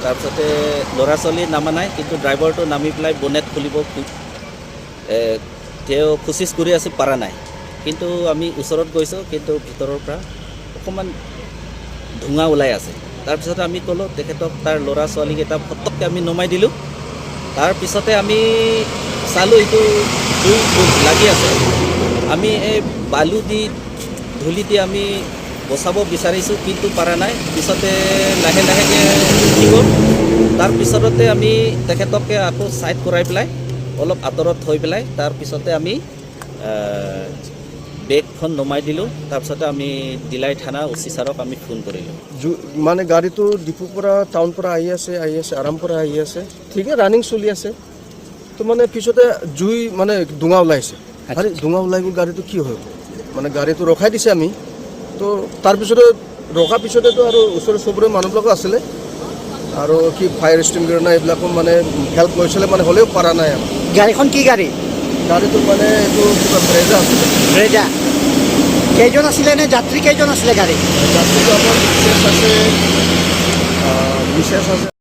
তাৰপিছতে ল'ৰা ছোৱালী নামা নাই, কিন্তু ড্ৰাইভাৰটো নামি পেলাই বনেট খুলিব তেওঁ কোচিছ কৰি আছে, পৰা নাই। কিন্তু আমি ওচৰত গৈছোঁ, কিন্তু ভিতৰৰ পৰা অকণমান ধোঁৱা ওলাই আছে। তাৰপিছতে আমি ক'লোঁ তেখেতক, তাৰ ল'ৰা ছোৱালীকেইটা ফটককৈ আমি নমাই দিলোঁ। তাৰপিছতে আমি চালোঁ, এইটো জুই লাগি আছে। আমি এই বালু দি, ধূলি দি আমি বচাব বিচাৰিছোঁ, কিন্তু পৰা নাই। পিছতে লাহে লাহেকৈ উঠি গ'ল। তাৰপিছতে আমি তেখেতকে আকৌ ছাইড কৰাই পেলাই অলপ আঁতৰত থৈ পেলাই, তাৰপিছতে আমি বেগখন নমাই দিলোঁ। তাৰপিছতে আমি ডিলাই থানা অ' চি ছাৰক আমি ফোন কৰিলোঁ। মানে গাড়ীটো ডিপুৰ পৰা, টাউন পৰা আহি আছে, আহি আছে, আৰাম পৰা আহি আছে, ঠিকে ৰানিং চলি আছে। তো মানে পিছতে জুই, মানে ধোঁৱা ওলাইছে। আৰে, ধোঁৱা ওলাই গ'ল, গাড়ীটো কি হৈ গ'ল? মানে গাড়ীটো ৰখাই দিছে আমি। তো তাৰপিছতে ৰখাৰ পিছতেতো আৰু ওচৰে চুবুৰীয়া মানুহবিলাকো আছিলে আৰু কি ফায়াৰ এক্সটিংগুইচাৰ নাই, এইবিলাকো মানে হেল্প লৈছিলে, মানে হ'লেও পৰা নাই আমাৰ। গাড়ীখন কি গাড়ী? গাড়ীটো মানে এইটো কিবা ব্ৰেজা আছিলে। ব্ৰেজা। কেইজন আছিলে নে, যাত্ৰী কেইজন আছিলে গাড়ী? যাত্ৰীটো আমাৰ মিছেছ আছে, মিছেছ আছে।